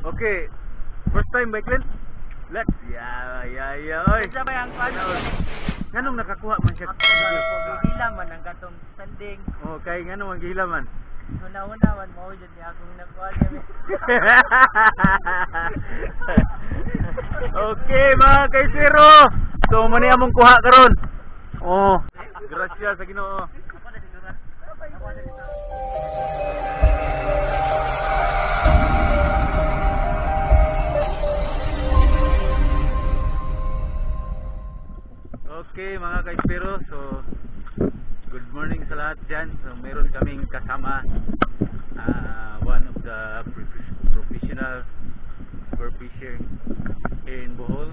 Okay. First time by Clint? Let's. Yeah. Oy. Sa may ang kwan. Nganong nakakuha man siya? Gihila man ang katong sanding. Oh, kay nganong ang gihila man? Una-una man mao jud ni akong nakuha kami. Okay, mga kaisiro. So mo ni among kuha karon. Oh, grasya sa Ginoo. Ako na siguro. Ako na dito. Okay, mga kaispiro, so good morning sa lahat dyan. So meron kaming kasama, one of the professional spearfisher here in Bohol,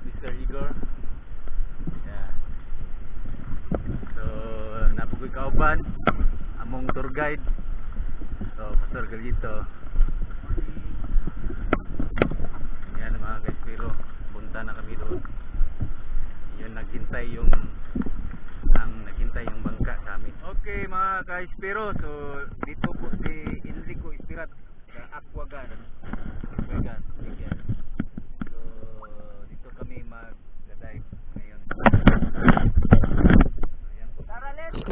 Mr. Igor. Yeah. So napukoy kauban among tour guide. So Pastor Galito. Yan mga kaispiro, punta na kami doon. Yun, naghintay yung bangka sa amin. Okay mga ka-Espiro, so dito po si Enrico Espirat sa Aquagan. Aquagan, Aquagan. So dito kami mag-dive ngayon. Ayan po. Tara, let's.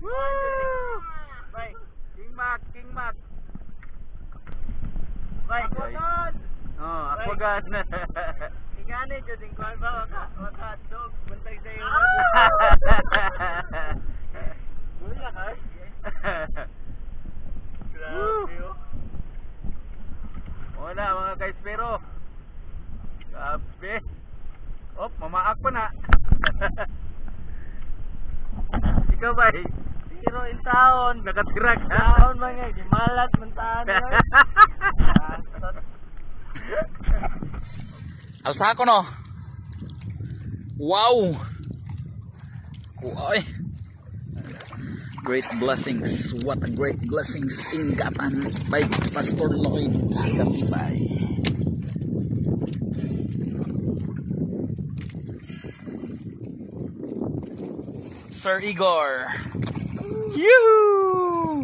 Woo! King Mac, King Mac. Bye. Oh, Aquagan. Ingani jud ing kwan ba waka dog buntag sa iyo. Wala ka. Grabe oh. Wala mga kaispero. Grabe. Oh, mamaak pa na. Ikaw ba? Zero in taon. Nakatira ka. Taon man nga, gimalat man taan. Alsa ko no. Wow. Kuay. Great blessings. What a great blessings. Ingatan by Pastor Lloyd Katibay. Sir Igor. Yoo!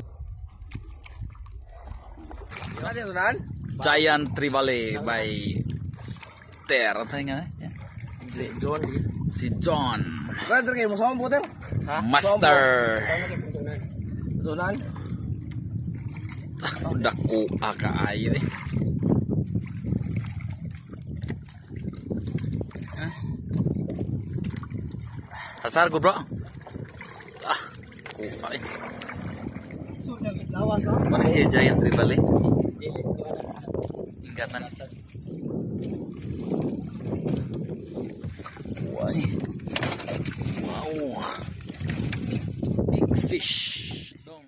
Giant Trevally by Ter. Ano nga eh? Si John. Si John. Brother kayo mo sa buter? Ha? Master. Tunan. Ah, dako kaayo eh. Kasar ko, bro. Ah, kuha eh. Ano siya giant trevally? Ingatan. Uy. Wow. Big fish. Dong.